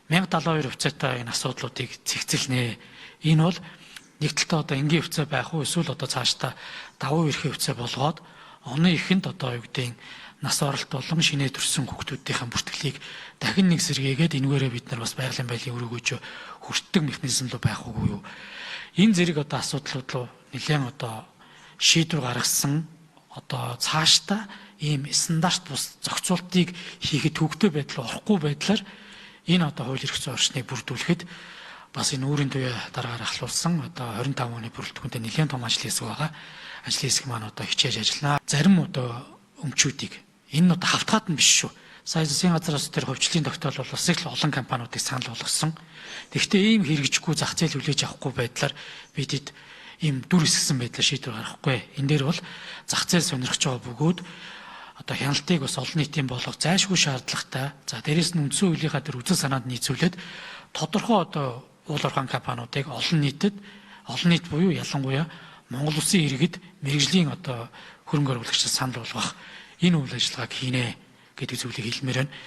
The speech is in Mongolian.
1072 хувьцаатай энэ асуудлуудыг цэгцэлнэ. Энэ бол нэг талдаа одоо энгийн хувьцаа байх уу, эсвэл одоо цаашдаа давуу эрхийн хувьцаа болгоод оны эхэнд одоо юу гэдгийг нас оролт болон шинэ төрсэн хүүхдүүдийнхээ бүртгэлийг дахин нэг сэргээгээд, энэгээрээ бид нар бас байгалийн байдлын өрөөгөөж хүртдэг механизм руу байх уугүй юу. Энэ зэрэг одоо асуудлууд руу нэлээд одоо шийдвэр гаргасан, одоо цаашдаа ийм стандарт бус зохицуултыг хийхэд төвөгтэй байдал орохгүй байдлаар энэ одоо хууль эрх зүйн орчныг бүрдүүлэхэд бас энэ үүрийн туяа дараагаар ахлуулсан одоо 25 оны бүрэлдэхүүнтэй нэлээд том ажил хэсэг байгаа. Ажлын хэсэг маань одоо хичээж ажиллана. Зарим одоо өмчүүдийг, энэ нь одоо хавтгаад нь биш шүү. Сая засгийн газраас тэр хувьчлалын тогтоол бол бас их л олон компаниудыг санал болгосон. Тэгэхдээ ийм хэрэгжихгүй, зах зээл хүлээж авахгүй байдлаар бидэд ийм дүр эсгэсэн байдлаар шийдвэр гаргахгүй. Энэ дээр бол зах зээл сонирхож байгаа бөгөөд одоо хяналтыг бас олон нийтийн болгох зайлшгүй шаардлагатай. За, дээрэс нь үндсэн хуулийнхаа тэр үзэл санаанд нийцүүлээд тодорхой одоо уул уурхайн компаниудыг олон нийтэд, олон нийт буюу ялангуяа Монгол улсын иргэд, мэргэжлийн одоо хөрөнгө оруулагчид санал болгох энэ үйл ажиллагааг хийнэ гэдэг зүйлийг хэлмээр байна.